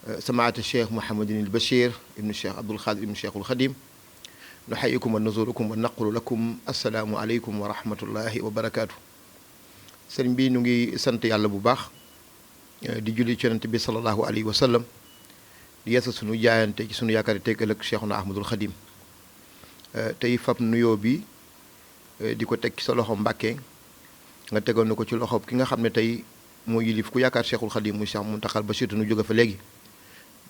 سماعة الشيخ محمد البشير ابن الشيخ عبد الخالق ابن الشيخ الخديم نحييكم ونزوركم ونقول لكم السلام عليكم ورحمة الله وبركاته. sëriñ bi ñu ngi sant yàlla bu baax di julli ci yonent bi sallallahu alayhi wa sallam di yeesal sunu jaayante ci sunu yaakaar tey ëllëg Cheikhuna Ahmadul Xadim tey fab nuyoo bi di ko teg ci sa loxo Mbàkke nga tegoon na ko ci loxo ki nga xam ne tey moo yilif ku yaakaar Cheikhul Xadim muy Cheikh Muntaxal Bachir nu jóge fa léegi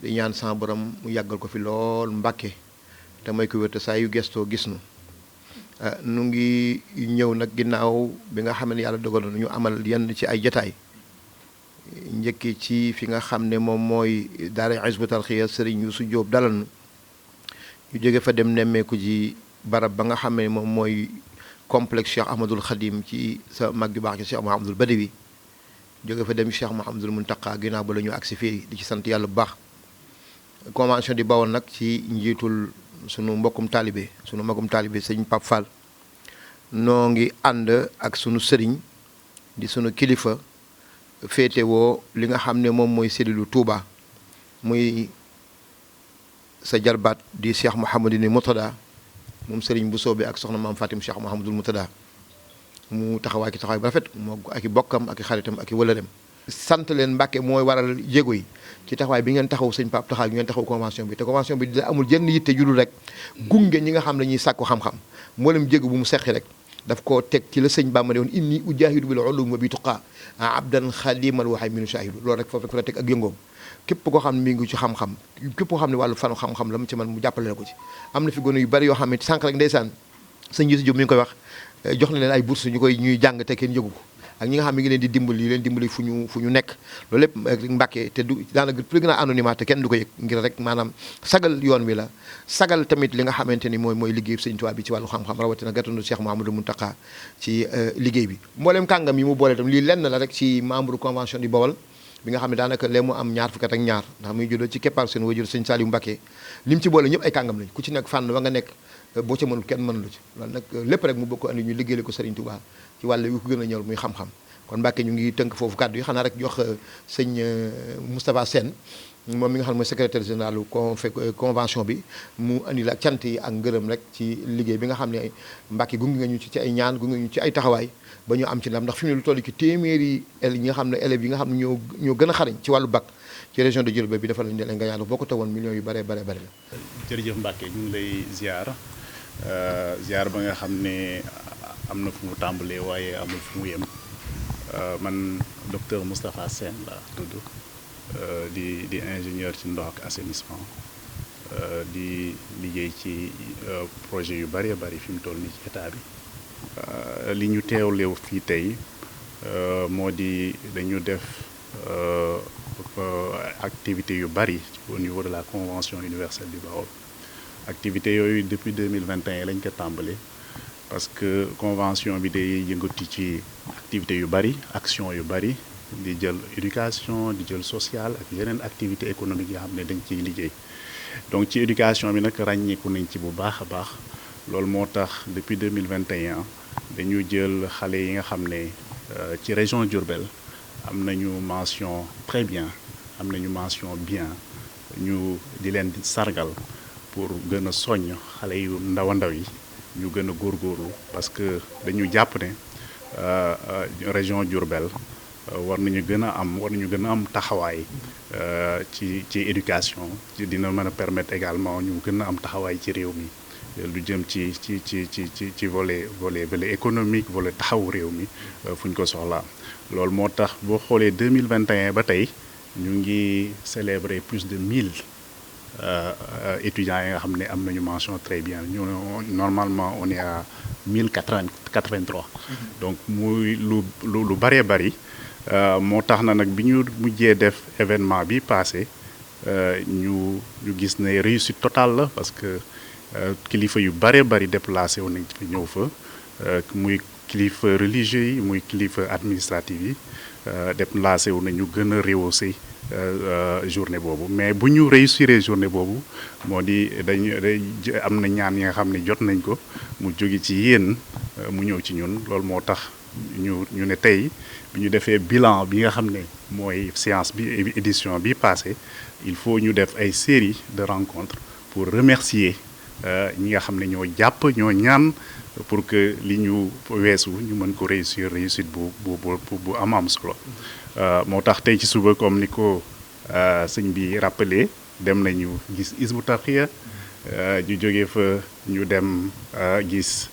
di ñaan sa borom mu yàggal ko fi lool Mbàkke te may ko wér te saa yu gestoo gis nu nu ngi ñëw nag ginnaaw bi nga xam ne yàlla dogal na ñu amal yenn ci ay jataay njëkki ci fi nga xam ne moom mooy daara Hizbut Tarqiyyah Serigne Youssou Diop dalal nu ñu jóge fa dem nemmeeku ji barab ba nga xam ne moom mooy complexe Cheikh Ahmadul Khadim ci sa mag ju baax ci Cheikh Mouhamadul Badawi jóge fa dem Cheikh Mouhamadul Muntaqa ginnaaw ba la ñu agsi fii di ci sant yàlla bu baax convention di Bawol nag ci njiitul sunu mbokkum taalibe sunu magum taalibe sëñ Pape Fall noo ngi ànd ak sunu sëriñ di sunu kilifa féetewoo li nga xam ne moom mooy selilu Touba muy sa jarbaat di Cheikh Mouhamadou Moutada moom sëriñ bu soobee ak soxna maam Fatim Cheikh Mouhamadul Moutada mu taxawaay ki taxawaay bu rafet moo ak i bokkam ak i xaritam ak i wëlëreem sant leen Mbàkke mooy waral jéego yi ci taxawaay bi ngeen taxaw sëñ Pape taxawaay bi ngeen taxaw convention bi te convention bi da amul jenn yitte judul rek gunge ñi nga xam ne ñuy sàkku xam-xam mboolem jéego bu mu seqi rek daf koo teg ci la sëñ Bàmba ne woon inni ujaahidu bil ulum wa bi tuqaa abdan xadimal waxay minu shahidu loolu rek foofu rek fa la teg ak yëngoom képp koo xam ne mi ngi ci xam-xam képp koo xam ne wàllu fanu xam-xam la mu ci man mu jàppale la ko ci am na fi gone yu bari yoo xam ne sànq rek ndeysaan sëñ Youssou Diop mi ngi koy wax jox na leen ay bourse ñuy jàng te kenn yëgu ko ak ñi nga xam ne ngi leen di dimbali fu ñu nekk loolu lépp Mbàkke te du daanaka plus gën a anonymat te kenn du ko yëg ngir rek maanaam sagal yoon wi la sagal tamit li nga xamante ni mooy liggéey Sëñ Tuubaa bi ci wàllu xam-xam rawatina gàttandu Cheikh Mouhamadou Mountakha ci liggéey bi mboolem kàngam yi mu boole tam lii lenn la rek ci membre convention du Bawol bi nga xam ne daanaka lee mu am ñaar fukki at ak ñaar ndax muy juddoo ci keppaar seen wajur Sëñ Saliou Mbàkke lim ci boole ñëpp ay kàngam lañ ku ci nekk fànn wa nga nekk boo ca mënul kenn mënulu ci loolu nag lépp rek mu bokk andi ñu liggéeyal ko Serigne Touba ci wàll wi ko gën a ñëw muy xam-xam kon Mbàkke ñu ngi tënk foofu kàddu yi xanaa rek jox sëñ Moustapha Sène moom mi nga xam ne mooy secrétaire général convention bi mu andi la cant yi ak ngërëm rek ci liggéey bi nga xam ne Mbàkke gunge nga ñu ci ay ñaan gunge ñu ci ay taxawaay ba ñu am ci ndam ndax fi mu ne lu toll ci téeméeri ñi nga xam ne élèves yi nga xam ne ñoo gën a xarañ ci wàllu bac ci région de Diourbel bi dafa lañ leen nga ñaan boo ko tawoon millions yu bare la jërëjëf Mbàkke ñu ngi lay ziar ba nga xam ne am na fu mu tàmbalee waaye amul fu mu yem man docteur Moustapha Sène la tudd di ingénieur ci ndox ak assainissement di liggéey ci projet yu bari fi mu toll nii ci état bi li ñu teewlew fii tey moo di dañu def activité yu bari au niveau de la convention universelle du Baol activité yooyu depuis 2021 lañ ko tàmbale parce que convention bi day yëngatu ci activité yu bari action yu bari di jël éducation di jël social ak yeneen activité économique yoo xam ne dañ ciy liggéey donc ci éducation bi nag ràññeeku nañ ci bu baax a baax loolu moo tax depuis 2021 dañu jël xale yi nga xam ne ci région Diourbel am nañu mention très bien am nañu mention bien ñu di leen sargal pour gën a soññ xale yu ndaw a ndaw yi ñu gën a góorgóorlu parce que dañu jàpp ne région Diourbel war nañu gën a am taxawaay ci éducation dina mën a permettre également ñu gën a am taxawaay ci réew mi lu jëm ci volet économique volet taxawu réew mi fu ñu ko soxlaa loolu moo tax boo xoolee 2021 ba tey ñu ngi célébrer plus de 1000 étudiants yi nga xam ne am nañu mention très bien ñu normalement on est à 1083 donc muy lu bëree bëri moo tax na nag bi ñu mujjee def événement bi passé ñu gis ne réussite totale la parce que kilifa yu bëree bëri déplacé wu nañ fi ñëw fa muy kilifa religieux yi muy kilifa administratif yi déplacé wu nañu gën a rehausser journée boobu mais bu ñu réussir journée boobu moo di am na ñaan yi nga xam ne jot nañ ko mu jóge ci yéen mu ñëw ci ñun loolu moo tax ñu ne tey bi ñu defee bilan bi nga xam ne mooy séance bi édition bi passé il faut ñu def ay série de rencontres pour remercier ñi nga xam ne ñoo jàpp ñoo ñaan pour que li ñu weesu ñu mën ko réussir réussite bu am solo moo tax tey ci suba comme ni ko sëñ bi rappelé dem nañu gis Hizbut Tarqiyyah ñu jógee fa ñu dem gis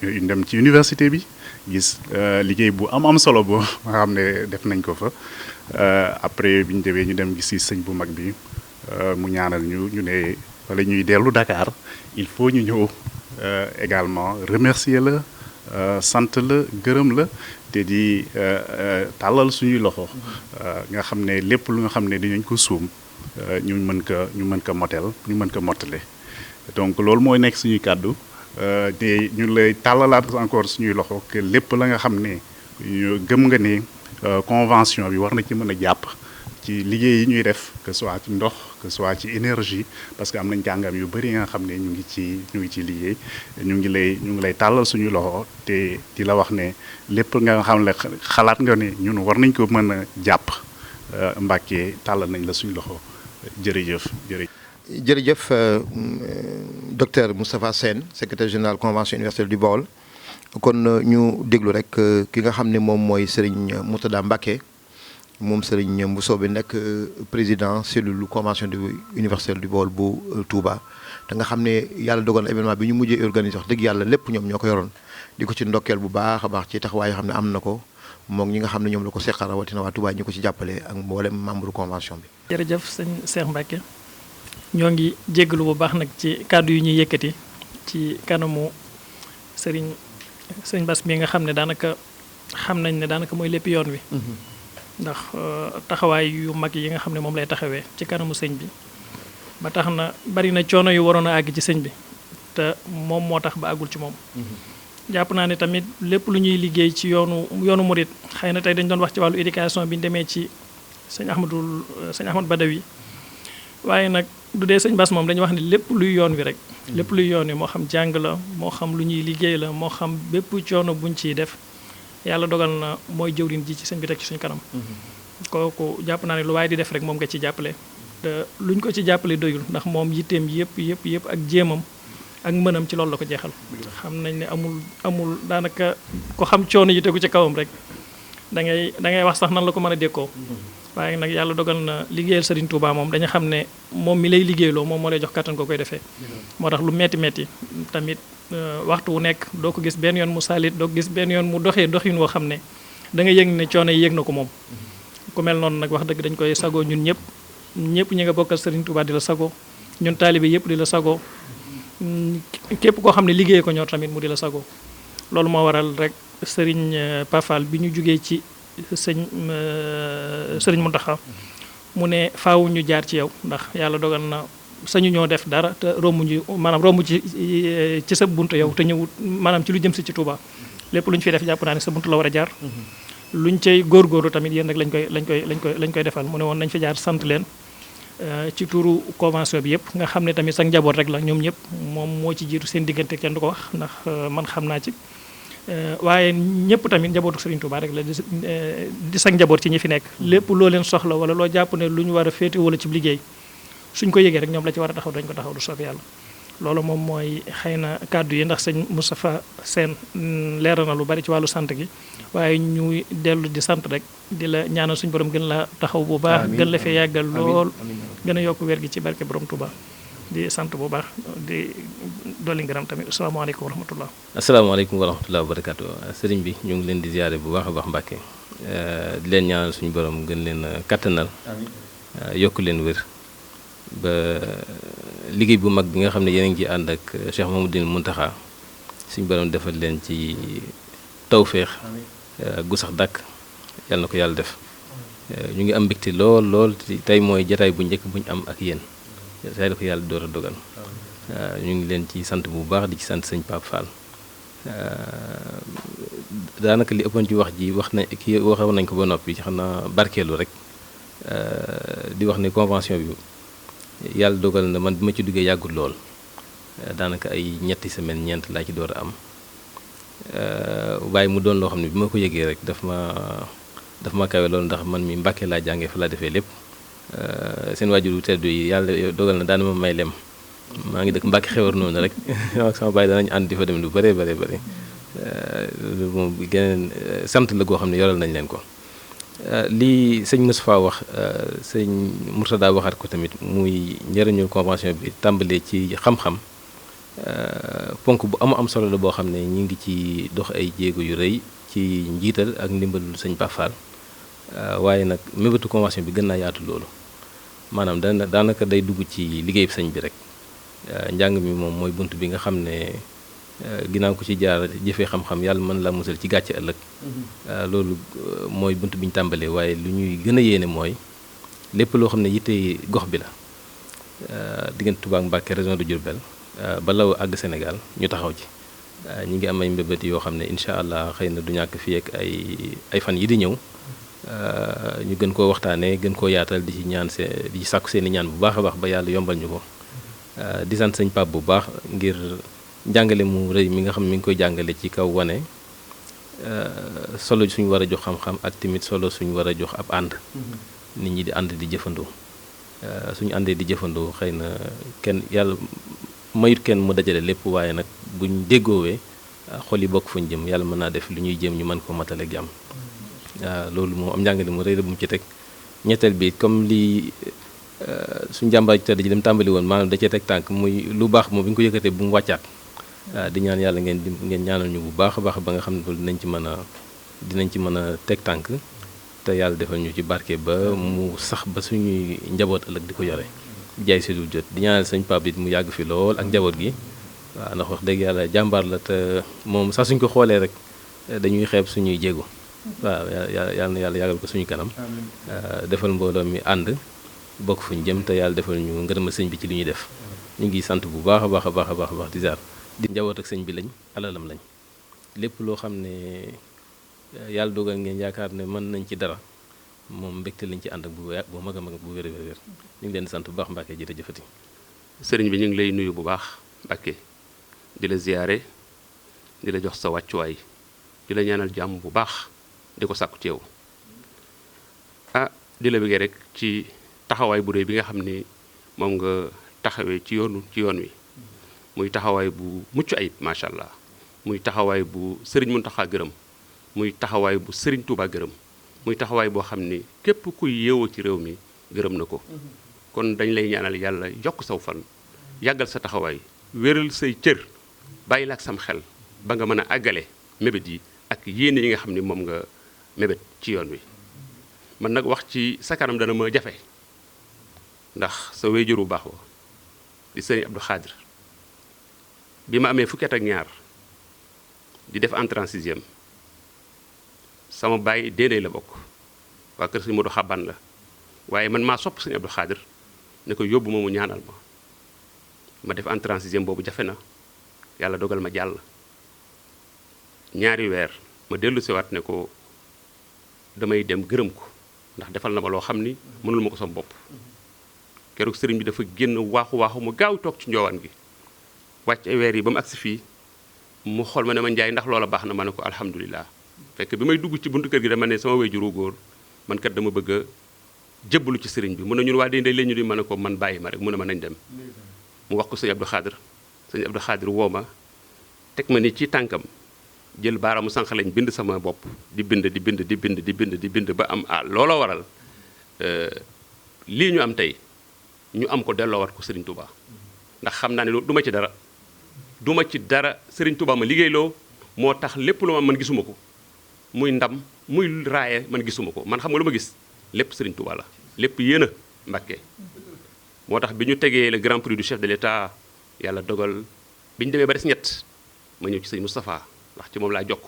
une dem ci université bi gis liggéey bu am solo boo nga xam ne def nañ ko fa après bi ñu demee ñu dem gis si sëñ bu mag bi mu ñaanal ñu ne wala ñuy dellu Dakar il faut ñu ñëw également remercier la sant la gërëm la te di tàllal suñuy loxo nga xam ne lépp lu nga xam ne dinañ ko suum ñu mën ko mottale donc loolu mooy nekk suñuy kàddu te ñu lay tàllalaat encore suñuy loxo que lépp la nga xam ne gëm nga ne convention bi war na ci mën a jàpp ci liggéey yi ñuy def que soit ci ndox que soit ci énergie parce que am nañ jàngam yu bëri nga xam ne ñu ngi ci liggéey ñu ngi lay tàllal suñu loxo te di la wax ne lépp nga xam ne xalaat nga ne ñun war nañ ko mën a jàpp Mbàkke tàllal nañ la suñu loxo jërëjëf. jërëjëf docteur Moustapha Sène secrétaire général convention universelle du Baol kon ñu déglu rek ki nga xam ne moom mooy Serigne Mourtada Mbacké moom Serigne Mbousso bi nekk président cellule convention universelle du Baol bu Touba te nga xam ne yàlla dogal na événement bi ñu mujjee organiser wax dëgg yàlla lépp ñoom ñoo ko yoroon di ko ci ndokkeel bu baax a baax ci taxawaay yoo xam ne am na ko moom ñi nga xam ne ñoom la ko seqal rawatina waa Touba ñu ko ci jàppale ak mboolem membre convention bi. jërëjëf sëñ Cheikh Mbacké ñoo ngi jéggalu bu baax nag ci kàddu yu ñuy yëkkati ci kanamu sëñ Bass bi nga xam ne daanaka xam nañ ne daanaka mooy lépp yoon wi. ndax taxawaay yu mag yi nga xam ne moom lay taxawee ci kanamu sëñ bi ba tax na bari na coono yu waroon a àgg ci sëñ bi te moom moo tax ba àggul ci moom. jàpp naa ne tamit lépp lu ñuy liggéey ci yoonu murit xëy na tey dañ doon wax ci wàllu éducation bi ñu demee ci sëñ Ahmad Badawi waaye nag du dee sëñ Bass moom dañuy wax ne lépp luy yoon wi rek. lépp luy yoon wi moo xam jàng la moo xam lu ñuy liggéey la moo xam bépp coono buñ ciy def yàlla dogal na mooy jëwriñ ji ci sëñ bi teg ci suñu kanam. kooku jàpp naa ne lu waaye di def rek moom nga ci jàppale. te luñ ko ci jàppale doyul ndax moom yitteem yëpp ak jéemam ak mënam ci loolu la ko jeexal. xam nañ ne amul daanaka ko xam coono yi tegu ci kawam rek da ngay wax sax nan la ko mën a dékkoo. waaye nag yàlla dogal na liggéeyal Serigne Touba moom dañu xam ne moom mi lay liggéeyloo moom moo lay jox kattan ko koy defee. moo tax lu metti tamit waxtu wu nekk doo ko gis benn yoon mu saalit doo ko gis benn yoon mu doxee doxin woo xam ne da nga yëg ne coono yi yëg na ko moom. ku mel noonu nag wax dëgg dañ koy sagoo ñun ñëpp ñi nga bokkal Serigne Touba di la sagoo ñun taalibe yëpp di la sagoo képp koo xam ne liggéey ko ñor tamit mu di la sagoo loolu moo waral rek Serigne Pafal bi ñu jugee ci Serigne Mountakha mu ne faaw ñu jaar ci yow ndax yàlla dogal na sañu ñoo def dara te romb ci sa buntu yow te ñëw maanaam ci lu jëm si ci Touba lépp lu ñu fi def jàpp naa ne sa buntu la war a jaar. luñ cay góorgóorlu tamit yéen rek lañ koy defal mu ne woon nañ fi jaar sant leen ci turu convention bi yëpp nga xam ne tamit sax njaboot rek la ñoom ñëpp moom moo ci jiitu seen diggante kenn du ko wax ndax man xam naa ci. waaye ñëpp tamit njabootu Serigne Touba rek la di sax njaboot ci ñi fi nekk lépp loo leen soxla wala loo jàpp ne lu ñu war a féete wala ci liggéey suñ ko yëgee rek ñoom la ci war a taxaw dañ ko taxaw du soob yàlla. loolu moom mooy xëy na kàddu yi ndax sëñ Moustapha Sène leeral na lu bari ci wàllu sant gi waaye ñuy dellu di sant rek di la ñaanal suñu borom gën la taxaw bu baax gën la fee yàggal lool gën a yokk wér gi ci barke borom Touba di sant bu baax di dolli ngërëm tamit asalaamaaleykum wa rahmatullah. asalaamaaleykum wa rahmatullah wa barakaatu sëriñ bi ñu ngi leen di ziare bu baax a baax Mbàkke di leen ñaanal suñu borom gën leen kattanal yokk leen wér ba liggéey bu mag bi nga xam ne yéen a ngi ci ànd ak Cheikh Mamadou Mountakha suñu borom defal leen ci tawféex gu sax dàkk yàlla na ko yàlla def ñu ngi am mbégte lool tey mooy jataay bu njëkk bu ñu am ak yéen tey la ko yàlla door a dogal ñu ngi leen ci sant bu baax di ci sant sëñ Pape Fall daanaka li ëppoon ci wax ji waxoon nañ ko ba noppi ci xam naa barkeelu rek di wax ne convention bi yàlla dogal na man bi ma ci duggee yàggul lool daanaka ay ñetti semaine ñeent laa ci door a am waaye mu doon loo xam ne bi ma ko yëgee rek daf ma kawe loolu ndax man mi Mbàkke laa jàngee fa laa defee lépp seen waajur wu tedd yi yàlla dogal na daana ma may lem maa ngi dëkk Mbàkke Xewar noonu rek ak sama baay danañ ànd di fa dem lu bëree bëri bëri moom geneen sant la goo xam ne yoral nañ leen ko lii sëñ Moustapha wax sëñ Mourtada waxaat ko tamit muy njëriñu convention bi tàmbalee ci xam-xam ponk bu am solo la boo xam ne ñu ngi ci dox ay jéego yu rëy ci njiital ak ndimbalul sëñ Bafal waaye nag mébétu convention bi gën naa yaatu loolu maanaam daanaka day dugg ci liggéey sëñ bi rek njàng mi moom mooy bunt bi nga xam ne ginnaaw ko ci jaar jëfee xam-xam yàlla mën la musal ci gàcce ëllëg loolu mooy bunt bi ñu tàmbalee waaye lu ñuy gën a yéene mooy lépp loo xam ne yitte gox bi la diggante Touba ak Mbacké région de Diourbel balaw àgg Sénégal ñu taxaw ci ñi ngi am ay mbébét yoo xam ne incha allah xëy na du ñàkk fii ak ay fan yi di ñëw ñu gën koo waxtaanee gën koo yaatal di ci ñaan di ci sàkku seeni ñaan bu baax a baax ba yàlla yombal ñu ko di sant sëñ Pape bu baax ngir jàngale mu rëy mi nga xam mi ngi koy jàngale ci kaw wane solo suñu war a jox xam-xam ak tamit solo suñu war a jox ab ànd nit ñi di ànd di jëfandoo suñu àndee di jëfandoo xëy na kenn yàlla mayut kenn mu dajale lépp waaye nag buñ déggoowee xol yi bokk fuñ jëm yàlla mën naa def lu ñuy jëm ñu mën ko matale jàmm loolu moom am njàngale mu rëy la bu mu ci teg ñetteel bi comme li suñu jàmbaar ji tëdd ji dem tàmbali woon maanaam da cee teg tànk muy lu baax moom bi ñu ko yëkkatee bu mu wàccaat di ñaan yàlla ngeen ñaanal ñu bu baax a baax ba nga xam ne loolu dinañ ci mën a teg tànk te yàlla defal ñu ci barke ba mu sax ba suñuy njaboot ëllëg di ko yore jaay si dul jot di ñaanal sëñ Pape it mu yàgg fi lool ak njaboot gi waaw ndax wax dëgg yàlla jàmbaar la te moom sax suñ ko xoolee rek dañuy xeeb suñuy jéego waaw yàlla na yàlla yàggal ko suñu kanam defal mbooloo mi ànd bokk fuñ jëm te yàlla defal ñu ngërëmal sëñ bi ci li ñuy def ñu ngi sant bu baax a baax a baax a baax a baax di ziar di njaboot ak sëñ bi lañ alalam lañ lépp loo xam ne yàlla dogal ngeen yaakaar ne mën nañ ci dara moom mbégte lañ ci ànd ak bu mag a mag bu wér a wér ñu ngi leen di sant bu baax Mbàkke jërëjëfati sëriñ bi ñu ngi lay nuyu bu baax Mbàkke di la ziyaare di la jox sa wàccuwaay di la ñaanal jàmm bu baax di ko sàkku ci yow di la bëggee rek ci taxawaay bu réy bi nga xam ni moom nga taxawee ci yoon wi muy taxawaay bu mucc ayib macha allah muy taxawaay bu sëriñ Muntaxa gërëm muy taxawaay bu sëriñ Touba gërëm muy taxawaay boo xam ni képp kuy yeewoo ci réew mi gërëm na ko kon dañ lay ñaanal yàlla yokk saw fan yàggal sa taxawaay wéral say cër bàyyi la ak sam xel ba nga mën a àggale mébét yi ak yéene yi nga xam ni moom nga mébét ci yoon wi man nag wax ci sa kanam dana ma jafe ndax sa wéyjur bu baax wa di sëriñ Abdou Khadir bi ma amee fukki at ak ñaar di def entrée en sixième sama baay déedéet la bokk waa kër sëñ Modou Xaban la waaye man maa sopp sëñ Abdou Khadir ne ko yóbbu ma mu ñaanal ma def entrée en sixième boobu jafe na yàlla dogal ma jàll ñaari weer ma dellu siwaat ne ko damay dem gërëm ko ndax defal na ma loo xam ni mënul ma ko sama bopp keroog sëriñ bi dafa génn waaxu mu gaaw toog ci njoowaan gi wàcc ay weer yi ba mu agsi fii mu xool ma ne ma njaay ndax loola baax na ma ne ko alhamdulilah fekk bi may dugg ci buntu kër gi dama ne sama wéyjuru góor man kat dama bëgg a jébbalu ci sëriñ bi mun na ñun waa day leen ñu di ma ne ko man bàyyi ma rek mu ne ma nañ dem mu wax ko sëñ Abdou Khadir woo ma teg ma ni ci tànkam jël baaraamu sànq lañ bind sama bopp di bind ba am looloo waral lii ñu am tey ñu am ko delloowaat ko Serigne Touba ndax xam naa ne loolu du ma ci dara Serigne Touba ma liggéeyloo moo tax lépp lu ma man gisuma ko muy ndam muy raaye man gisuma ko man xam nga lu ma gis lépp Serigne Touba la lépp yéen a Mbàkke moo tax bi ñu tegee le grand prix du chef de l'État yàlla dogal bi ñu demee ba des ñett ma ñëw ci sëñ Moustapha ndax ci moom laa jokk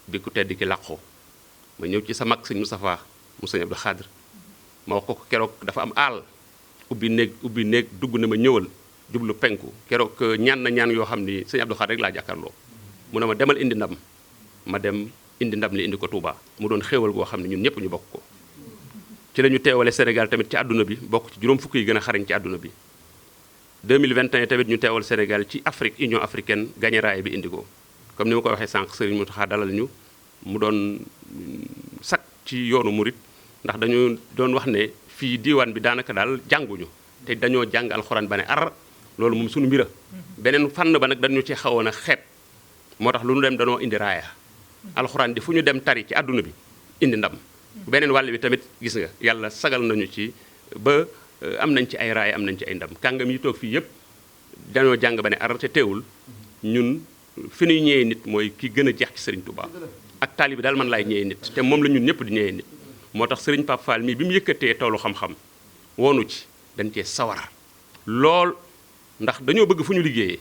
bi ku tedd ki làqoo ma ñëw ci sa mag sëñ Moustapha mu sëñ Abdou Khadir ma wax ko keroog dafa am aal ubbi néeg dugg na ma ñëwal jublu penku keroog ñaan na ñaan yoo xam ni sëñ Abdou Khadir rek laa jàkkaarloo mu ne ma demal indi ndam ma dem indi ndam li indi ko Touba mu doon xéewal goo xam ne ñun ñëpp ñu bokk ko ci la ñu teewale Sénégal tamit ci àdduna bi bokk ci juróom fukk yi gën a xarañ ci àdduna bi 2021 tamit ñu teewal Sénégal ci Afrique Union africaine gagné raay bi indi ko comme ni ma ko waxee sànq Serigne Mountakha dalal ñu mu doon sak ci yoonu murit ndax dañu doon wax ne fii diiwaan bi daanaka daal jànguñu te dañoo jàng alxuraan ba ne ar loolu moom suñu mbira beneen fànn ba nag dañu ci xawoon a xeeb moo tax lu ñu dem danoo indi raaya alxuraan di fu ñu dem tari ci àdduna bi indi ndam beneen wàll bi tamit gis nga yàlla sagal nañu ci ba am nañ ci ay raaya am nañ ci ay ndam kàngam yi toog fii yëpp dañoo jàng ba ne ar te teewul ñun fi ñuy ñëwee nit mooy ki gën a jeex ci Serigne Touba ak taalibi daal man laay ñëwee nit te moom la ñun ñëpp di ñëwee nit moo tax Serigne Pape Fall mii bi mu yëkkatee toolu xam-xam woonu ci dañ cee sawar lool ndax dañoo bëgg fu ñu liggéeyee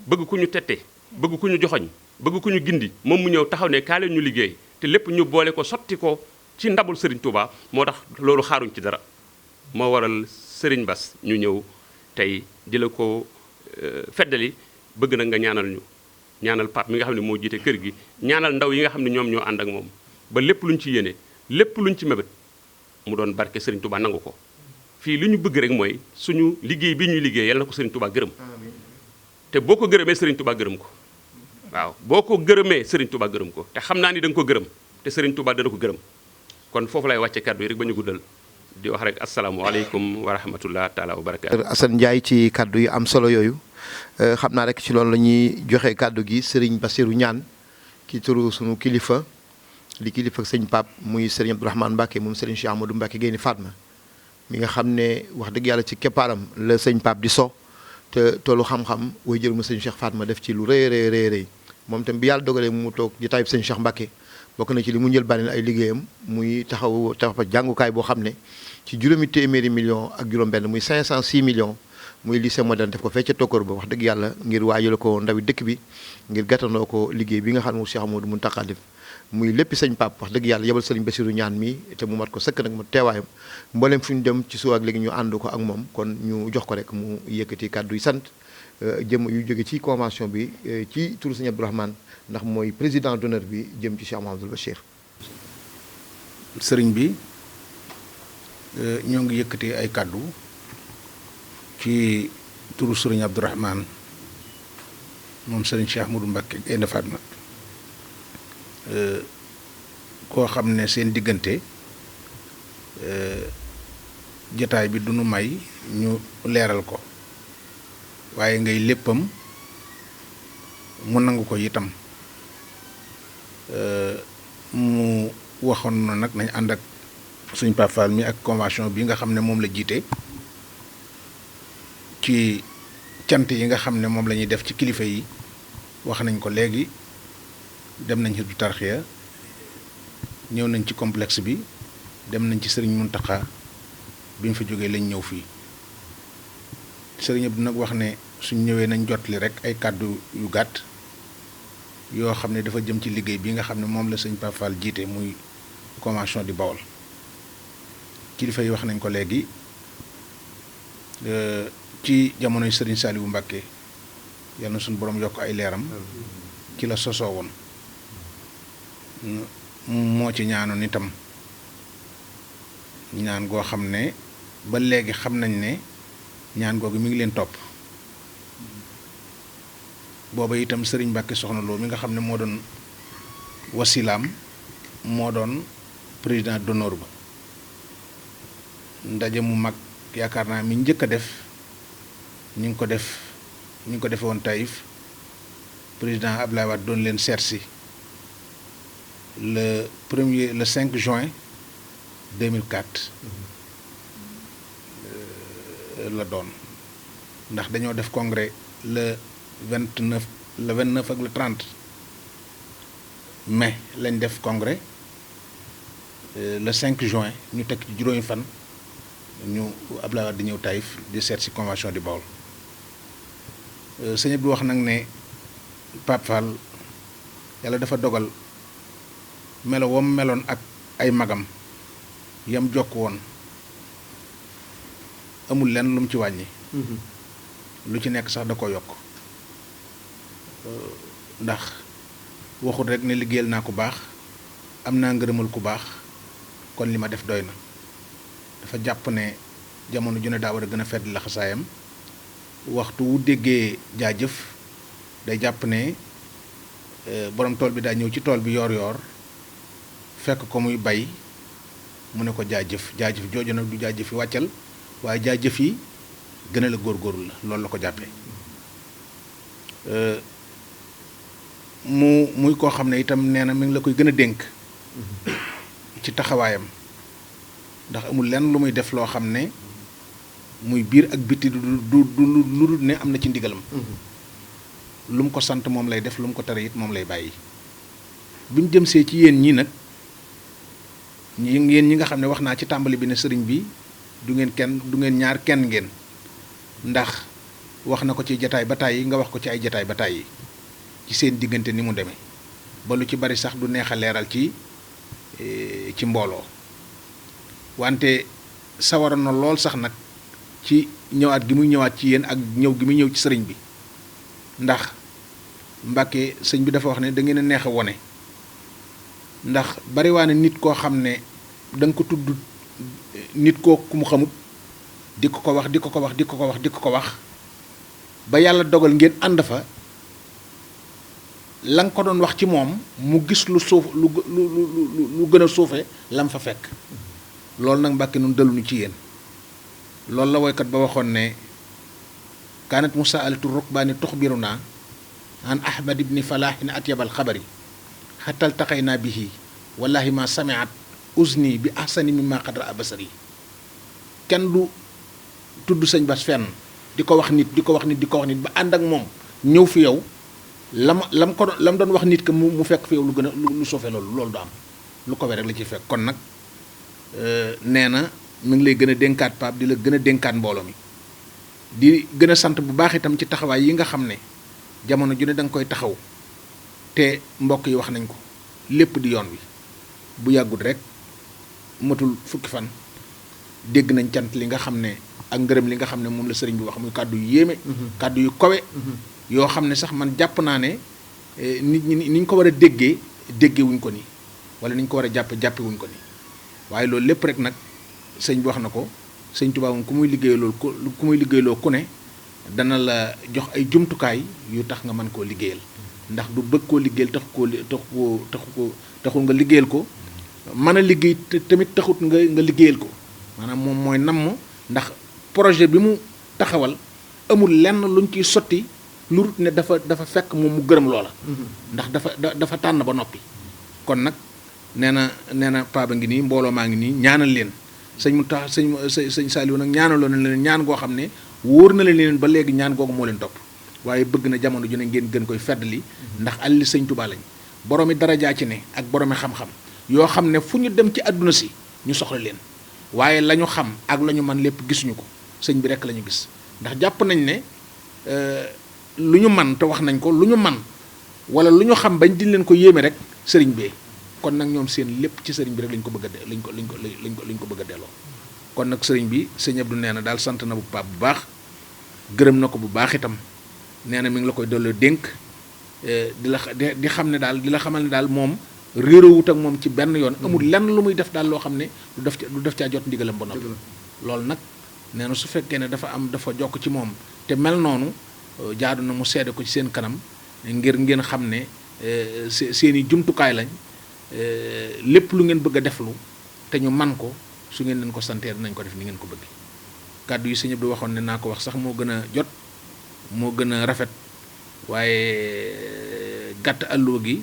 bëgg ku ñu tette bëgg ku ñu joxoñ bëgg ku ñu gindi moom mu ñëw taxaw ne kaa leen ñu liggéey te lépp ñu boole ko sotti ko ci ndabul Serigne Touba moo tax loolu xaaruñ ci dara moo waral Serigne Bass ñu ñëw tey di la ko feddali bëgg na nga ñaanal ñu ñaanal Pape mi nga xam ne moo jiite kër gi ñaanal ndaw yi nga xam ne ñoom ñoo ànd ak moom ba lépp luñ ci yéene lépp luñ ci mébét mu doon barke Serigne Touba nangu ko fii li ñu bëgg rek mooy suñu liggéey bi ñuy liggéey yal na ko Serigne Touba gërëm te boo ko gërëmee Serigne Touba gërëm ko waaw boo ko gërëmee Serigne Touba gërëm ko te xam naa ni da nga ko gërëm te Serigne Touba dana ko gërëm kon foofu lay wàcce kàddu yi rek ba ñu guddal di wax rek asalaamualeykum wa rahmatullah taala wa barakaatu. Assane Ndiaye ci kàddu yu am solo yooyu xam naa rek ci loolu la ñuy joxe kàddu gi Serigne Bassirou Niane ki turu sunu kilifa di kilifa sëñ Pape muy Serigne Abdourahmane Mbacke moom Serigne Cheikh Amadou Mbacke Gaynde Fatma mi nga xam ne wax dëgg yàlla ci keppaaram la sëñ Pape di so te toolu xam-xam way jël mu sëñ Cheikh Fatma def ci lu rëy moom tam bi yàlla dogalee mu toog di taayub sëñ Cheikh Mbacke bokk na ci li mu njël bànne ay liggéeyam muy taxaw jàngukaay boo xam ne ci juróomi téeméeri millions ak juróom-benn muy 506 millions muy lycée moderne def ko fee ca tokkoor ba wax dëgg yàlla ngir waajal ko ndawi dëkk bi ngir gàttandoo ko liggéey bi nga xam ne Cheikh Amadou Mountakha def muy lépp sëñ Pape wax dëgg yàlla yebal sëriñ Bassirou Niane mi te mu mat ko sëkk nag mu teewaayam mboolem fu ñu dem ci suba ak léegi ñu ànd ko ak moom kon ñu jox ko rek mu yëkkati kàddu yi sant jëm yu jóge ci convention bi ci turu sëñ Abdourahmane ndax mooy président d'honneur bi jëm ci Cheikh Mouhamadoul Bachir. sëriñ bi ñoo ngi yëkkati ay kàddu ci turu sëriñ Abdourahmane moom sëriñ Cheikh Ahmadou Mbacké Gaynde Fatma koo xam ne seen diggante jataay bi du nu may ñu leeral ko waaye ngay léppam mu nangu ko itam mu waxoon na nag nañ ànd ak suñ Pape Fall mi ak convention bi nga xam ne moom la jiite ci cant yi nga xam ne moom la ñuy def ci kilifa yi wax nañ ko léegi dem nañ Hizbut Tarqiyyah ñëw nañ ci complexe bi dem nañ ci sëriñ Mountakha bi ñu fa jógee lañ ñëw fii sëriñ bi nag wax ne suñ ñëwee nañ jotli rek ay kàddu yu gàtt yoo xam ne dafa jëm ci liggéey bi nga xam ne moom la sëñ Pape Fall jiite muy convention di Bawol kilifa yi wax nañ ko léegi ci jamonoy sëriñ Saliou Mbacké yal na suñu borom yokk ay leeram ci la sosoo woon moo ci ñaanoon itam ñaan goo xam ne ba léegi xam nañ ne ñaan googu mi ngi leen topp booba itam sëriñ Mbàkke soxna Lo mi nga xam ne moo doon wasilaam moo doon président d'honneur ba ndaje mu mag yaakaar naa mi njëkk a def ñu ngi ko defe woon Taïf président Abdoulaye Wade doon leen seet si le 5 juin 2004 la doon ndax dañoo def congrès le 29 ak le 30 mai lañ def congrès le 5 juin ñu teg ci juróomi fan ñu Abdoulaye Wade di ñëw Taïf di seet si convention di Bawol sëñ bi wax nag ne Pape Fall yàlla dafa dogal melo wam meloon ak ay magam yam jokk woon amul lenn lu mu ci wàññi lu ci nekk sax da ko yokk ndax waxut rek ne liggéeyal naa ku baax am naa ngërëmal ku baax kon li ma def doy na dafa jàpp ne jamono ju ne daa war a gën a fedd laxasaayam waxtu wu déggee jaajëf day jàpp ne borom tool bi daa ñëw ci tool bi yoor fekk ko muy bay mu ne ko jaajëf jaajëf jooju nag du jaajëf yi wàccal waaye jaajëf yi gën a la góorgóorlu la loolu la ko jàppee muy koo xam ne itam nee na mi ngi la koy gën a dénk ci taxawaayam ndax amul lenn lu muy def loo xam ne muy biir ak biti du lu dul ne am na ci ndigalam lu mu ko sant moom lay def lu mu ko tere it moom lay bàyyi bi ñu jëm see ci yéen ñii nag yéen ñi nga xam ne wax naa ci tàmbali bi ne sëriñ bi du ngeen ñaar kenn ngeen ndax wax na ko ci jataay ba tàyyi nga wax ko ci ay jataay ba tàyyi ci seen diggante ni mu demee ba lu ci bari sax du neex a leeral ci mbooloo wante sawaroon na lool sax nag ci ñëwaat gi muy ñëwaat ci yéen ak ñëw gi muy ñëw ci sëriñ bi ndax Mbàkke sëñ bi dafa wax ne da ngeen a neex a wone ndax bariwaane nit koo xam ne da nga ko tudd nit koo ku mu xamut di ko wax di ko wax di ko wax di ko wax ba yàlla dogal ngeen ànd fa la nga ko doon wax ci moom mu gis lu suuf lu gën a suufe lam fa fekk loolu nag Mbàkke nun daluñu ci yéen loolu la woykat ba waxoon ne kaanat musaalatu rukbaani tuxbiruna an ahmad ibni falaahin atyabal xabari xatal taxaynaa bihi wallahi ma samiat uzni bi ahsani mimma qad raa basari kenn du tudd sëñ Bass fenn di ko wax nit di ko wax nit ba ànd ak moom ñëw fi yow lam doon wax nit que mu fekk fi yow lu gën a lu suufe loolu du am lu ko rek la ciy fekk kon nag nee na mi ngi lay gën a dénkaat Pape di la gën a dénkaat mbooloo mi di gën a sant bu baax itam ci taxawaay yi nga xam ne jamono ju ne da nga koy taxaw te mbokk yi wax nañ ko lépp di yoon wi bu yàggut rek matul fukki fan dégg nañ cant li nga xam ne ak ngërëm li nga xam ne moom la sëriñ bi wax muy kàddu yu yéeme kàddu yu kawe yoo xam ne sax man jàpp naa ne nit ñi ni ñu ko war a déggee wuñ ko nii wala ni ñu ko war a jàppe wuñ ko nii waaye loolu lépp rek nag sëñ bi wax na ko sëñ Tuubaa moom ku muy liggéeyloo ku ne dana la jox ay jumtukaay yu tax nga mën koo liggéeyal ndax du bëgg koo liggéeyal taxul nga liggéeyal ko mën a liggéey tamit taxut nga liggéeyal ko maanaam moom mooy namm ndax projet bi mu taxawal amul lenn luñ ciy sotti lu rut ne dafa fekk moom mu gërëm loola ndax dafa tànn ba noppi kon nag nee na Pape ngi nii mbooloo maa ngi nii ñaanal leen sëñ mu tax sëñ Saliou nag ñaanaloo na leen ñaan goo xam ne wóor na leen ba léegi ñaan googu moo leen topp waaye bëgg na jamono ju ne ngeen gën koy feddali ndax alli sëñ Tuubaa lañ boroomi darajaa ci ne ak boroomi xam-xam yoo xam ne fu ñu dem ci àdduna si ñu soxla leen waaye la ñu xam ak la ñu man lépp gisuñu ko sëñ bi rekk la ñu gis ndax jàpp nañ ne lu ñu man te wax nañ ko lu ñu man wala lu ñu xam bañ di leen ko yéeme rek sëriñ bee kon nag ñoom seen lépp ci sëriñ bi rek lañ ko bëgg a lañ ko bëgg a delloo kon nag sëriñ bi sëñ Abdou nee na daal sant na bu Pape bu baax gërëm na ko bu baax itam nee na mi ngi la koy delloo dénk di xam ne daal di la xamal ne daal moom réeroowut ak moom ci benn yoon amul lenn lu muy def daal loo xam ne du def caa jot ndigalam ba noppi loolu nag nee na su fekkee ne dafa jokk ci moom te mel noonu jaadu na mu seede ko ci seen kanam ngir ngeen xam ne seeni jumtukaay lañ lépp lu ngeen bëgg a deflu te ñu man ko su ngeen leen ko santee dinañ ko def ni ngeen ko bëgg kàddu yi sëñ Abdou waxoon ne naa ko wax sax moo gën a jot moo gën a rafet waaye gàtt àlloo gi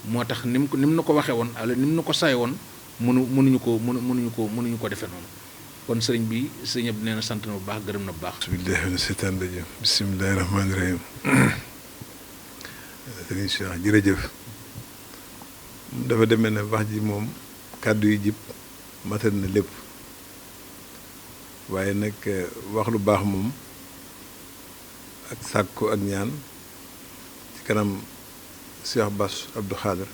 moo tax ni mu na ko waxee woon wala ni mu na ko say woon mënuñu ko defee noonu kon sëriñ bi sëñ Abdou nee na sant na bu baax gërëm na bu baax. bismillahi mina seytaan rajim bismillahi rahmaani rahim sëriñ Cheikh jërëjëf dafa demee ne wax ji moom kàddu yi jib matal na lépp waaye nag wax lu baax moom ak sàkku ak ñaan ci kanam Cheikh Bass Abdou Khadre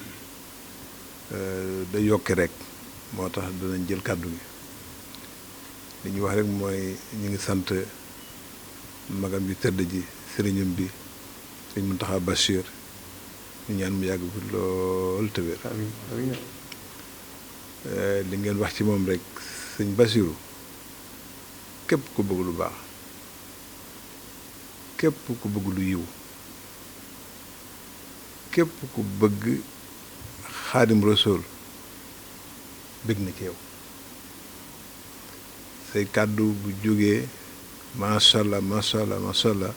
da yokki rek moo tax danañ jël kàddu gi li ñu wax rek mooy ñu ngi sant magam bi tëdd ji sëriñam bi sëriñ Mountakha Bachir ñu ñaan mu yàgg fi lool te wér li ngeen wax ci moom rek sëñ Bachiru képp ku bëgg lu baax képp ku bëgg lu yiw képp ku bëgg Xaadim Rasuul bëgg na ci yow say kàddu bu jógee macha allah macha allah macha allah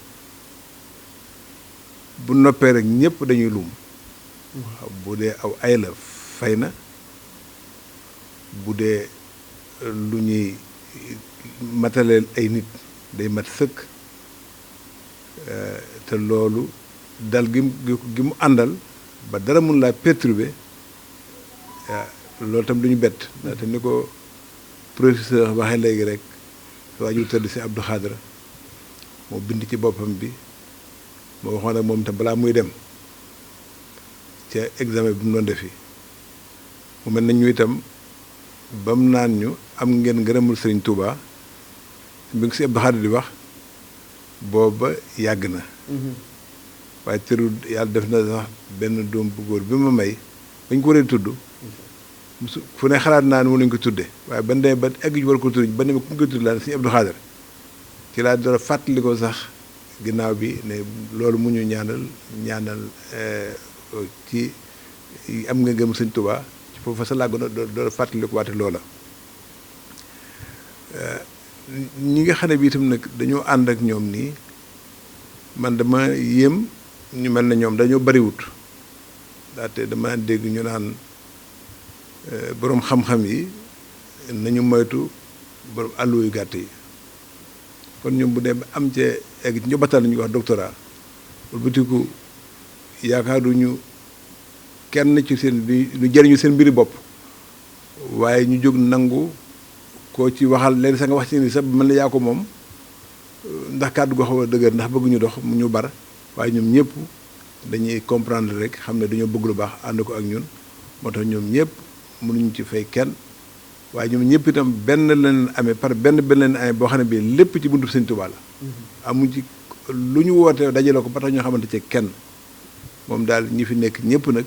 bu noppee rek ñëpp dañuy lum waaw bu dee aw ay la fay na bu dee lu ñuy mataleel ay nit day mat sëkk te loolu dal gi mu àndal ba dara mun laa perturber loolu tam duñu bett ndaxte ni ko professeur waxee léegi rek waajur tëdd si Abdou Khadra moo bind ci boppam bi moo waxoon ak moom tam balaa muy dem ca examen bi mu doon defi mu mel na ñu itam ba mu naan ñu am ngeen ngërëmul Sëriñ Touba bi nga si Abdou Khadra di wax booba yàgg na waaye tërul yàlla def na sax benn doom bu góor bi ma may bañ ko waree tudd fu ne xalaat naa ne mu lañ ko tudde waaye ban demee ba egg ci war ko tudd ba ne ma ku nga tudd laa ne Sëriñ Abdou Khadra ci laa dara fàttali ko sax ginnaaw bi ne loolu mu ñu ñaanal ci am nga ngëm Sëriñ Tuubaa ci foofu sa làgg na doo fàttali ko waate loola ñi nga xam ne bi itam nag dañoo ànd ak ñoom nii man dama yéem ñu mel na ñoom dañoo bariwut ndaxte dama dégg ñu naan boroom xam-xam yi nañu moytu boroom àllu yu gàtt yi kon ñoom bu dee ba am ca egg ci njobatal ñu wax doctorat wala butiku yaakaaruñu kenn ci seen bi lu jëriñu seen mbiri bopp waaye ñu jóg nangu koo ci waxal leen sa nga wax ci ni sax mën na yaa ko moom ndax kàddu goo xaw a dëgër ndax bëgguñu dox mu ñu bar waaye ñoom ñëpp dañuy comprendre rek xam ne dañoo bëgg lu baax ànd ko ak ñun moo tax ñoom ñëpp mënuñu ci fay kenn waaye ñoom ñëpp itam benn leen amee par benn leen amee boo xam ne bii lépp ci buntu Sëñ Tuubaa la amuñ ci lu ñu woote dajale ko ba tax ñoo xamante ci kenn moom daal ñi fi nekk ñëpp nag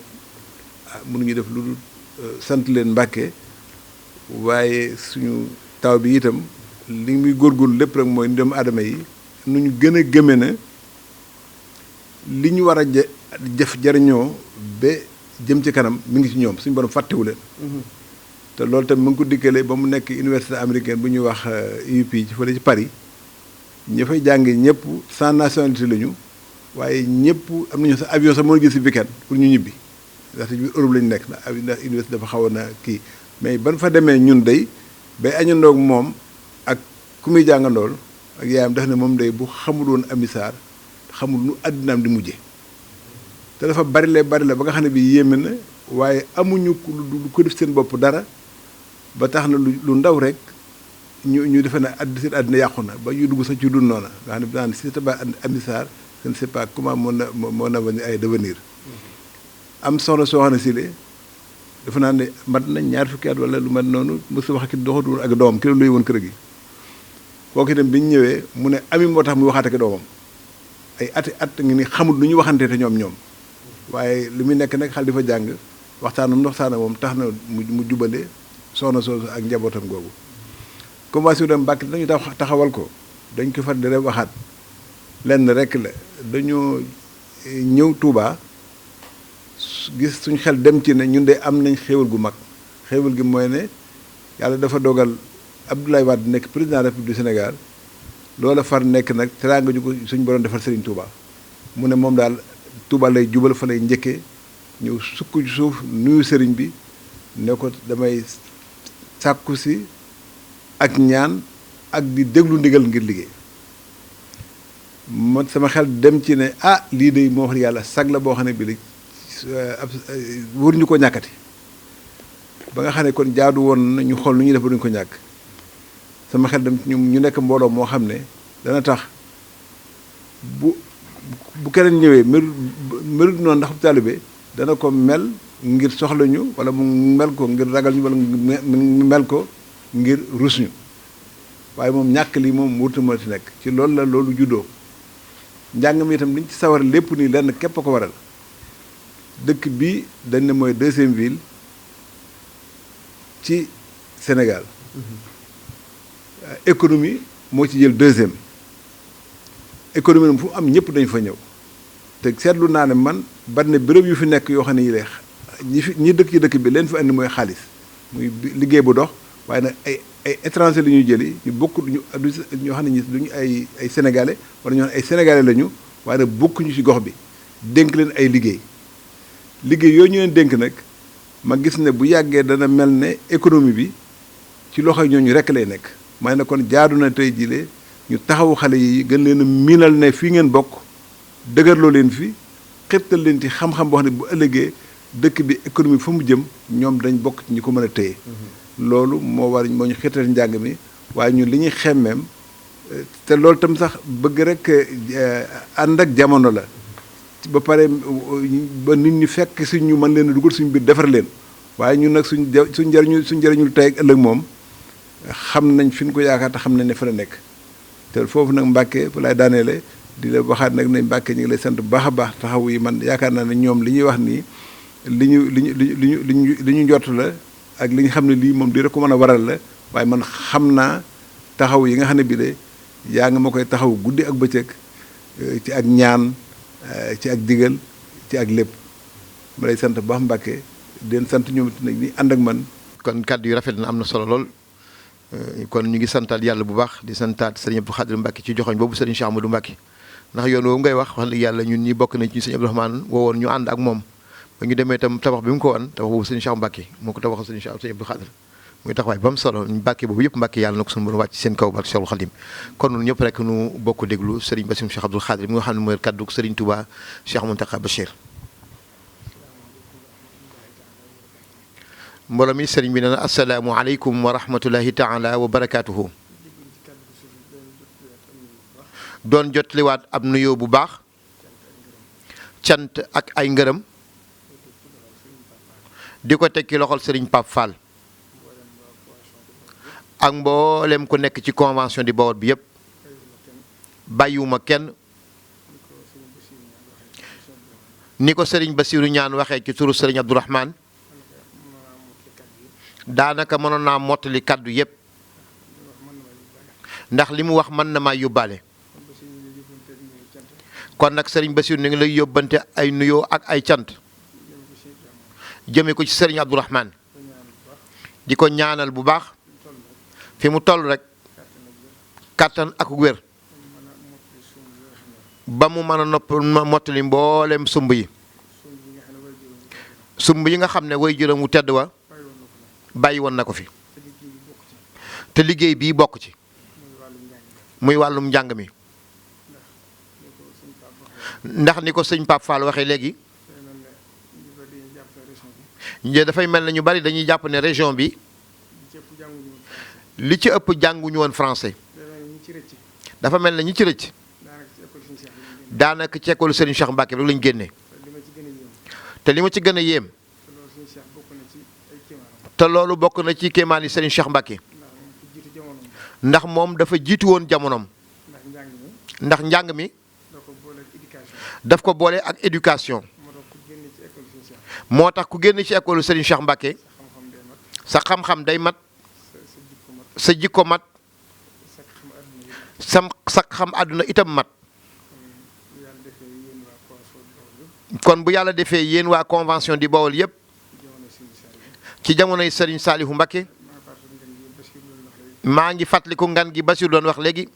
mënuñu def lu dul sant leen Mbàkke waaye suñu taw bi itam li muy góorgóorlu lépp rek mooy doomu aadama yi nu ñu gën a gëme na li ñu war a jëf jariñoo ba jëm ci kanam mi ngi ci ñoom suñu borom fàttewu leen te loolu tam mu ngi ko dikkale ba mu nekk université américaine bu ñuy wax UP ci fële ci Paris ña fay jànge ñëpp sans nationalité la ñu waaye ñëpp am nañu sa avion sax mën a gis si weekend pour ñu ñibbi ndaxte biir Europe lañu nekk ndax université dafa xawoon na kii mais ban fa demee ñun day bay añandoog moom ak ku muy jàngandool ak yaayam def ne moom day bu xamul woon amisaar xamul nu àddinaam di mujje te dafa bari la ba nga xam ne bi yéeme na waaye amuñu lu ko def seen bopp dara ba tax na lu ndaw rek ñu defe ne seen àddina yàqu na ba ñu dugg sax ci dund noona nga xam ne daan si c'est pas amisaar je ne sais pas comment mon avenir ay devenir am soxna soo xam ne si le dafa naa ne mat nañ ñaar fukki at wala lu mat noonu mosu wax ki doxatul ak doomam ki la luy woon kër gi kooku itam bi ñu ñëwee mu ne ami moo tax muy waxaat ak doomam ay at ngi ni xamul lu ñu waxante te ñoom waaye li muy nekk nag xal di fa jàng waxtaanam moom tax na mu jubale soxna soosu ak njabootam googu convention dem Mbàkke dañu taxawal ko dañ ko far di rek waxaat lenn rek la dañoo ñëw Touba gis suñ xel dem ci ne ñun de am nañ xéewal gu mag xéewal gi mooy ne yàlla dafa dogal Abdoulaye Wade nekk président de la République du Sénégal loola far nekk nag teraanga ju ko suñ borom defal Serigne Touba mu ne moom daal Touba lay jubal fa lay njëkkee ñëw sukk ci suuf nuyu sëriñ bi ne ko damay sàkku si ak ñaan ak di déglu ndigal ngir liggéey man sama xel dem ci ne lii de moo wax yàlla sag la boo xam ne bi li wër ñu ko ñàkkati ba nga xam ne kon jaadu woon na ñu xool nu ñuy def ba duñu ko ñàkk sama xel dem ñu nekk mbooloo moo xam ne dana tax bu keneen ñëwee merut noonu ndax bu taalibe dana ko mel ngir soxla ñu wala mu mel ko ngir ragal ñu wala mu mel ko ngir rus ñu waaye moom ñàkk lii moom wurtu ma ci nekk ci loolu la loolu juddoo njàng mi itam liñ ci sawar lépp nii lenn képp a ko waral dëkk bi dañ ne mooy deuxième ville ci Sénégal économie moo ci jël deuxième économie nag fu am ñëpp dañ fa ñëw te seetlu naa ne man bari na béréb yu fi nekk yoo xam ne yi lay ñi dëkk ci dëkk bi leen fi andi mooy xaalis muy liggéey bu dox waaye nag ay étranger la ñuy jëli ñu bokk ñoo xam ne ñi duñu ay sénégalais wala ñoo xam ne ay sénégalais lañu waaye nag bokkuñu ci gox bi dénk leen ay liggéey yooyu ñu leen dénk nag ma gis ne bu yàggee dana mel ne économie bi ci loxo ñooñu rekk lay nekk may na kon jaadu na tey jile ñu taxawu xale yi gën leen a miinal ne fii ngeen bokk dëgërloo leen fi xirtal leen ci xam-xam boo xam ne bu ëllëgee dëkk bi économie fa mu jëm ñoom dañ bokk ci ñi ko mën a téye loolu moo ñu xirtal njàng mi waaye ñun li ñuy xemmeem te loolu tam sax bëgg rek ànd ak jamono la ba pare ba nit ñi fekk si ñu mën leen a dugal suñu biir defar leen waaye ñun nag suñ njëriñul tey ak ëllëg moom xam nañ fi ñu ko yaakaar te xam nañ ne fa la nekk te foofu nag Mbàkke fu laay daaneele di la waxaat nag ne Mbàkke ñu ngi lay sant bu baax a baax taxaw yi man yaakaar naa ne ñoom li ñuy wax nii li ñu njort la ak li nga xam ne lii moom di rek ko mën a waral la waaye man xam naa taxaw yi nga xam ne bi de yaa ngi ma koy taxaw guddi ak bëccëg ci ak ñaan ci ak digal ci ak lépp ma lay sant bu baax Mbàkke den sant ñoom it nag ni ànd ak man. kon kàddu yu rafet na am na solo lool kon ñu ngi santaat yàlla bu baax di santaat sëriñ Abdou Khadir Mbacke ci joxoñ boobu sëriñ Cheikh Amadou Mbacke ndax yoon woowu ngay wax dëgg yàlla ñun ñi bokk na ci sëriñ Abdou Rahmane woowoon ñu ànd ak moom ba ñu demee itam tabax bi mu ko woon tabax boobu sëriñ Cheikh Mbacke moo ko tabaxal sëriñ Abdou Khadir muy taxawaay ba mu solo Mbacke boobu yëpp Mbacke yàlla na ko suñu borom wàcc ci seen kaw barke Cheikhul Khadim kon ñun ñëpp rek nu bokk déglu sëriñ Bassirou Cheikh Abdou Khadir mi nga xam ne mooy kaddu sëriñ Touba Cheikh Mountakha Bachir. mbooloo mi sëriñ bi nee na asalaamualeykum wa rahmatullahi taala wa barakaatuhu. doon jotliwaat ab nuyoo bu baax cant ak ay ngërëm di ko tekki loxol sëriñ Pape Fall ak mboolem ku nekk ci convention di Bawol bi yépp bàyyiwuma kenn ni ko sëriñ Bassirou ñaan waxee ci turu sëriñ Abdou Rahmane daanaka mënoon naa mottali kàddu yépp ndax li mu wax mën na maa yóbbaale kon nag sëriñ Bassirou ni ngi lay yóbbante ay nuyoo ak ay cant jëme ko ci sëriñ Abdou Rahmane di ko ñaanal bu baax fi mu toll rek kàttan ak wér ba mu mën a mottali mboolem sumb yi nga xam ne way juróom wu tedd wa bàyyi woon na ko fi te liggéey bii bokk ci muy wàllum njàng mi ndax ni ko sëñ Pape Fall waxee léegi dafay mel na ñu bari dañuy jàpp ne région bi li ci ëpp jànguñu woon français dafa mel na ñi ci rëcc daanaka ci école Serigne Cheikh Mbacke rek lañ génnee te li ma ci gën a yéem te loolu bokk na ci kéemaan yi Serigne Cheikh Mbacke ndax moom dafa jiitu woon jamonoom ndax njàng mi daf ko boole ak éducation moo tax ku génn ci école Serigne Cheikh Mbacke sa xam-xam day mat sa jikko mat sa xam àdduna itam mat kon bu yàlla defee yéen waa convention di Bawol yépp ci jamonoy Serigne Saliou Mbacke maa ngi fàttaliku ngan gi Bassirou doon wax léegi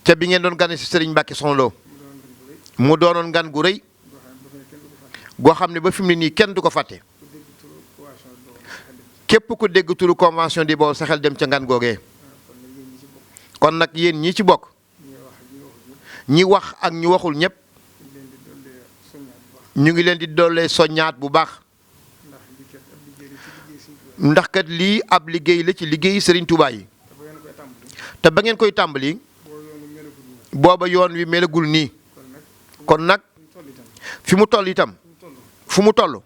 ca bi ngeen doon gane si Serigne Mbacke Soxna Lo mu doonoon ngan gu rëy goo xam ne ba fi mu ne nii kenn du ko fàtte képp ku dégg turu convention di Bawol sa xel dem ca ngan googee kon nag yéen ñi ci bokk ñi wax ak ñu waxul ñépp ñu ngi leen di dollee soññaat bu baax ndax kat lii ab liggéey la ci liggéeyi Serigne Touba yi te ba ngeen koy tàmbali booba yoon wi melagul nii kon nag fi mu toll itam fu mu toll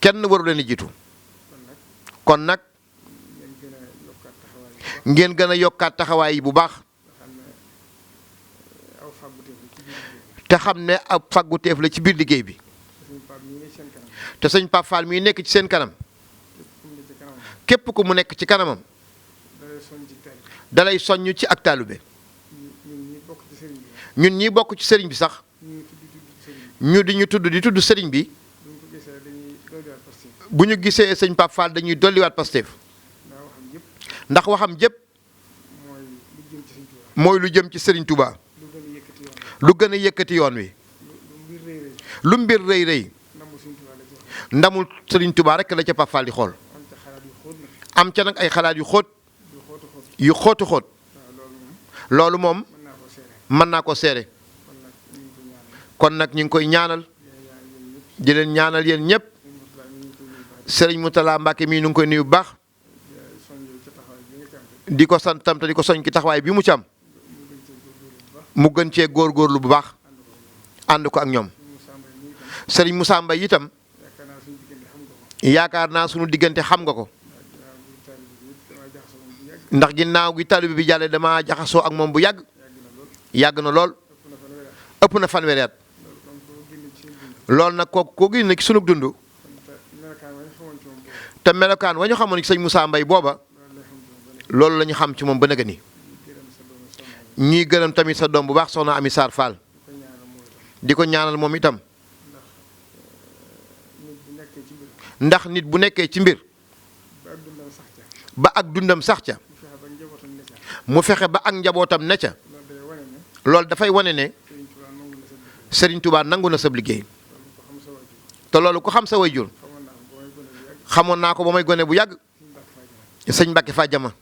kenn waru leen a jiitu kon nag ngeen gën a yokkaat taxawaay yi bu baax te xam ne ab fàgguteef la ci biir liggéey bi te sëñ Pape Fall mi nekk ci seen kanam képp ku mu nekk ci kanamam dalay soññ ci ak taalube ñun ñi bokk ci sëriñ bi sax ñu di ñu tudd di tudd sëriñ bi bu ñu gisee sëñ Pape Fall dañuy dolliwaat Pastef ndax waxam jëpp mooy lu jëm ci sëriñ Touba lu gën a yëkkati yoon wi lu mbir rëy rëy ndamul sëriñ Touba rek la ca Pape Fall di xool am ca nag ay xalaat yu xóot yu xóotu xóot loolu moom mën naa ko seere kon nag ñu ngi koy ñaanal di leen ñaanal yéen ñëpp sëriñ Moutala Mbacke mii nu ngi koy nuyu bu baax di ko santam te di ko soñ ki taxawaay bi mu ci am mu gën cee góorgóorlu bu baax ànd ko ak ñoom sëriñ Moussa Mbaye itam yaakaar naa sunu diggante xam nga ko ndax ginnaaw gi taalibe bi jàlle dama jaxasoo ak moom bu yàgg na lool ëpp na fanweeri at loolu nag koo gis na ci sunu dund te melokaan wa ñu xamoon ci sëñ Moussa Mbaye booba loolu la ñu xam ci moom ba nëgë ni ñuy gërëm tamit sa doom bu baax soxna Ami Sarr Fall di ko ñaanal moom itam ndax nit bu nekkee ci mbir ba ak dundam sax ca mu fexe ba ak njabootam ne ca loolu dafay wane ne Serigne Touba nangu na sab liggéey te loolu ku xam sa wayjur xamoon naa ko ba may gone bu yàgg sëñ Mbacke Fadiama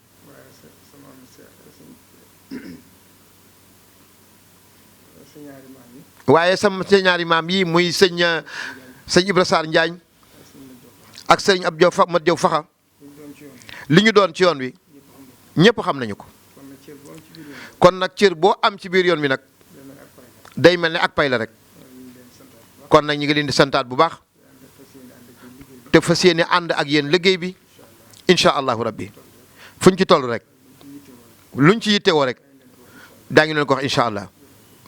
waaye sama sa ñaari maam yi muy sëñ Ibra Sarr Njaañ ak sëñ ab Jaw Mat Jaw Faxa li ñu doon ci yoon wi ñëpp xam nañu ko kon nag cër boo am ci biir yoon wi nag day mel ne ak pay la rek kon nag ñu ngi leen di santaat bu baax te fas yéene ànd ak yéen liggéey bi incha allahu rabbi fuñ ci toll rek luñ ci yittewoo rek daa ngi leen ko wax incha allah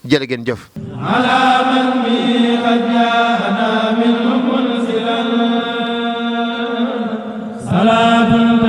jërë ngeen jëf. ala man bi qad jaana min munzilan salaatun